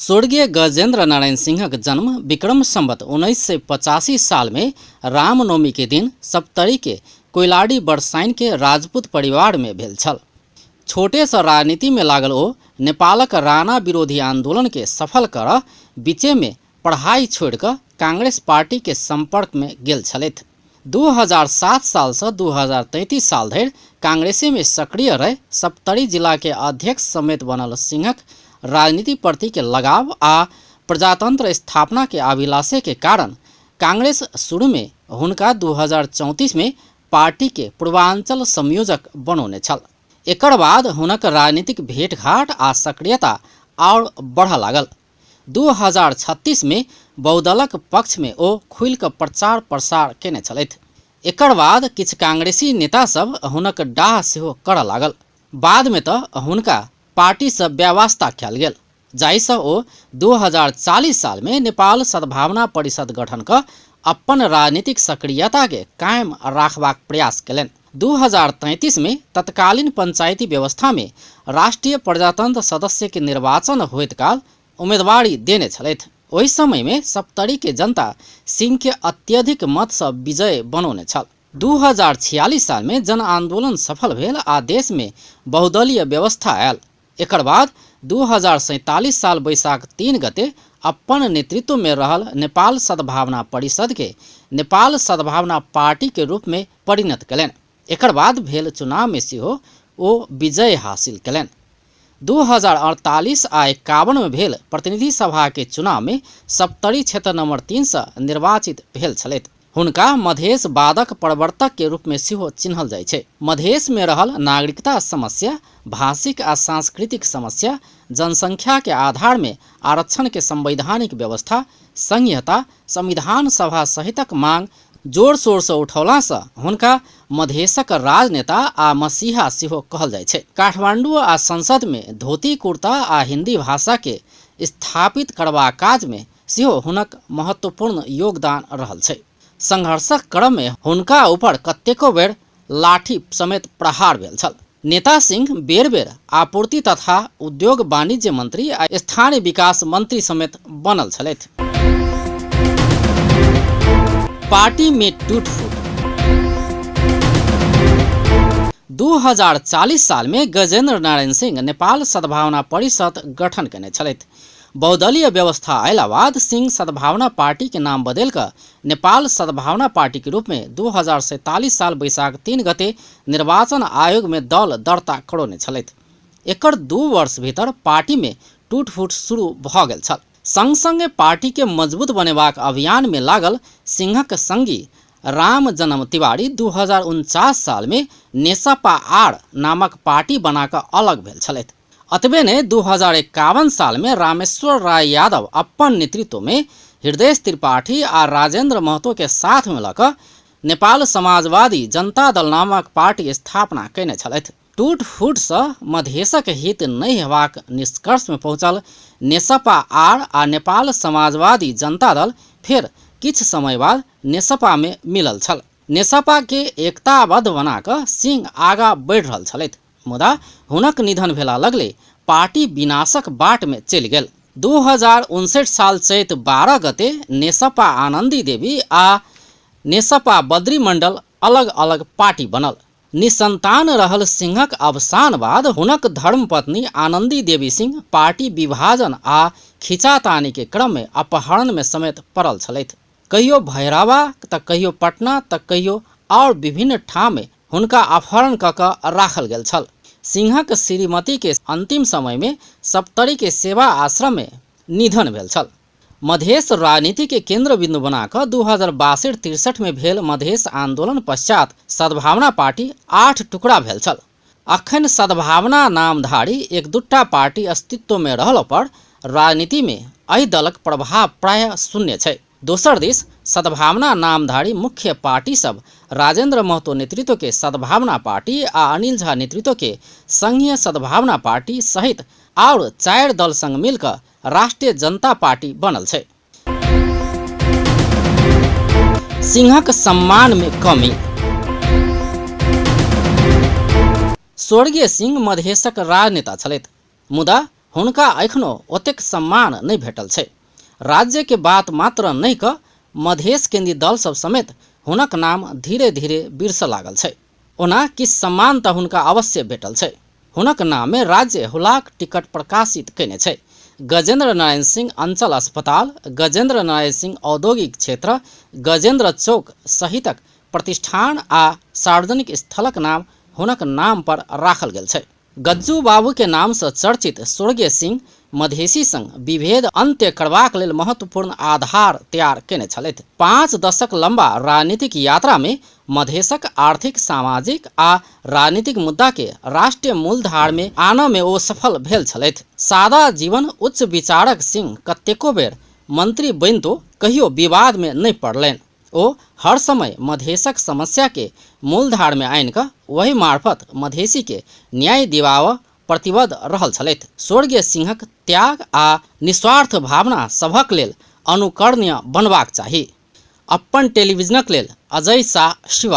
स्वर्गीय गजेंद्र नारायण सिंहक जन्म विक्रम संवत 1985 साल में रामनवमी के दिन सप्तरी के कोइलाडी बरसाइन के राजपूत परिवार में भेल छल। छोटे सँ राजनीति में लागल ओ नेपालक राणा विरोधी आंदोलन के सफल कर बीचे में पढ़ाई छोड़ि कऽ कांग्रेस पार्टी के संपर्क में गेल छलथि। 2007 साल सँ 2033 साल धरि कांग्रेसे में सक्रिय रहि सप्तरी जिला के अध्यक्ष समेत बनल सिंहक राजनीति प्रति के लगाव आ प्रजातंत्र स्थापना के अभिलाषे के कारण कांग्रेस शुरू में हुनका 2034 में पार्टी के पूर्वांचल संयोजक बनौने छल। एकर बाद हुनक राजनीतिक भेंटघाट आ सक्रियता आओर बढ़य लागल। 2036 मे बहुदलक पक्ष मे ओ खुलि कऽ प्रचार प्रसार केने छलथि। एकर बाद किछु कांग्रेसी नेता सब हुनक डाह सेहो करय लागल। बाद मे तऽ हुनका पार्टी सँ बेवास्ता कयल गेल, जाहि सँ ओ 2040 साल मे नेपाल सद्भावना परिषद गठन कऽ अपन राजनीतिक सक्रियता के कायम राखबाक प्रयास केलनि। 2033 मे तत्कालीन पंचायती व्यवस्था मे राष्ट्रीय प्रजातंत्र सदस्य के निर्वाचन होइत काल उम्मीदवारी देने छलथि। ओहि समय मे सप्तरी के जनता सिंह के अत्यधिक मत सँ विजय बनौने छल। 2046 साल मे जनआंदोलन सफल भेल आ देश मे बहुदलीय व्यवस्था आयल। एकर बाद 2047 साल बैशाख 3 गते अपन नेतृत्व मे रहल नेपाल सद्भावना परिषद के नेपाल सद्भावना पार्टी के रूप मे परिणत केलनि। एकर बाद भेल चुनाव मे सेहो ओ विजय हासिल केलनि। 2048 आ 51 मे भेल प्रतिनिधि सभा के चुनाव मे सप्तरी क्षेत्र नंबर 3 सँ निर्वाचित भेल छलथि। हुनका मधेशवादक प्रवर्तक के रूप मे सेहो चिन्हल जाइ छै। मधेश मे रहल नागरिकता समस्या, भाषिक आ सांस्कृतिक समस्या, जनसंख्या के आधार मे आरक्षण के संवैधानिक व्यवस्था, संघीयता, संविधान सभा सहितक मांग जोर-शोर सँ उठौला सँ हुनका मधेशक राजनेता आ मसीहा सेहो कहल जाइ छै। काठमांडू आ संसद मे धोती कुर्ता आ हिंदी भाषा के स्थापित करबाक काज मे सेहो हुनक महत्वपूर्ण योगदान रहल छै। संघर्षक क्रम मे हुनका ऊपर कतेको बेर लाठी समेत प्रहार भेल छल। नेता सिंह बेर-बेर आपूर्ति तथा उद्योग वाणिज्य मंत्री आ स्थानीय विकास मंत्री समेत बनल छलथि। पार्टी मे टूट-फूट। 2040 साल मे गजेंद्र नारायण सिंह नेपाल सद्भावना परिषद गठन केने छलथि। बहुदलीय व्यवस्था अयला बाद सिंह सद्भावना पार्टी के नाम बदलि कऽ नेपाल सद्भावना पार्टी के रूप में 2047 साल बैशाख 3 गते निर्वाचन आयोग में दल दर्ता करौने छलथि। एकर 2 वर्ष भीतर पार्टी में टूटफूट शुरू भऽ गेल छल। संग संगे पार्टी के मजबूत बनेबाक अभियान में लागल सिंहक संगी राम जन्म तिवारी 2049 साल में नेसपा आर नामक पार्टी बना कऽ अलग भेल छलथि। अतबे नहि 2051 साल में रामेश्वर राय यादव अपन नेतृत्व में हृदय त्रिपाठी आ राजेंद्र महतो के साथ में लऽ कऽ नेपाल समाजवादी जनता दल नामक पार्टी स्थापना कयने छलथि। टूट फूट सँ मधेशक हित नहि हेबाक निष्कर्ष में पहुंचल नेसपा आर आ नेपाल समाजवादी जनता दल फेर किछु समय बाद नेसपा में मिलल छल। नेसपा के एकताबद्ध बना कऽ सिंह आगा बढ़ि रहल छलथि। मुदा हुनक निधन भेला लगले पार्टी विनाशक बाट में चलि गेल। 2059 साल चैत 12 गते नेसपा आनंदी देवी आ नेसपा बद्री मंडल अलग अलग पार्टी बनल। निसंतान रहल सिंहक अवसान बाद हुनक धर्मपत्नी आनंदी देवी सिंह पार्टी विभाजन आ खींचातानी के क्रम में अपहरण में समेत पड़ल छलथि। कहियो भैरहवा त कहियो पटना त कहियो आओर विभिन्न ठाम में हुनका अपहरण कऽ कऽ राखल गेल छल। सिंहक श्रीमती के अंतिम समय में सप्तरी के सेवा आश्रम में निधन भेल छल। मधेश राजनीति के केंद्र बिंदु बना कऽ 2062-63 में भेल मधेश आंदोलन पश्चात सद्भावना पार्टी 8 टुकड़ा भेल छल। अखन सद्भावना नामधारी एक दूटा पार्टी अस्तित्व में रहल पर राजनीति में एहि दलक प्रभाव प्रायः शून्य छै। दोसर दिस सद्भावना नामधारी मुख्य पार्टी सब राजेंद्र महतो नेतृत्व के सद्भावना पार्टी आ अनिल झा नेतृत्व के संघीय सद्भावना पार्टी सहित आओर 4 दल संग मिल कऽ राष्ट्रीय जनता पार्टी बनल छै। सिंहक सम्मान में कमी। स्वर्गीय सिंह मधेशक राजनेता छलथि, मुदा हुनका एखनो ओतेक सम्मान नहि भेटल छै। राज्य के बात मात्र नहि कऽ मधेश केन्द्रीय दल सब समेत हुनक नाम धीरे धीरे बिरसऽ लागल छै। ओना किछु सम्मान तऽ हुनका अवश्य भेटल छै। हुनक नामे राज्य हुलाक टिकट प्रकाशित कयने छै। गजेन्द्र नारायण सिंह अंचल अस्पताल, गजेन्द्र नारायण सिंह औद्योगिक क्षेत्र, गजेन्द्र चौक सहितक प्रतिष्ठान आ सार्वजनिक स्थलक नाम हुनक नाम पर राखल गेल छै। गज्जू बाबू के नाम सँ चर्चित स्वर्गीय सिंह मधेशी संग विभेद अंत्य करबाक लेल महत्वपूर्ण आधार तैयार केने छलथि। 5 दशक लंबा राजनीतिक यात्रा मे मधेशक आर्थिक, सामाजिक आ राजनीतिक मुद्दा के राष्ट्रीय मूलधार मे आनऽ मे ओ सफल भेल छलथि। सादा जीवन उच्च विचारक सिंह कतेको बेर मंत्री बनितो कहियो विवाद मे नहि पड़लनि। ओ हर समय मधेशक समस्या के मूलधार मे आनि कऽ ओहि मार्फत मधेशी के न्याय दिवाबऽ प्रतिबद्ध रहल छलथि। स्वर्गीय सिंहक त्याग आ निस्वार्थ भावना सभक लेल अनुकरणीय बनबाक चाही। अप्पन टेलीविजनक लेल अजय साह शिवाली।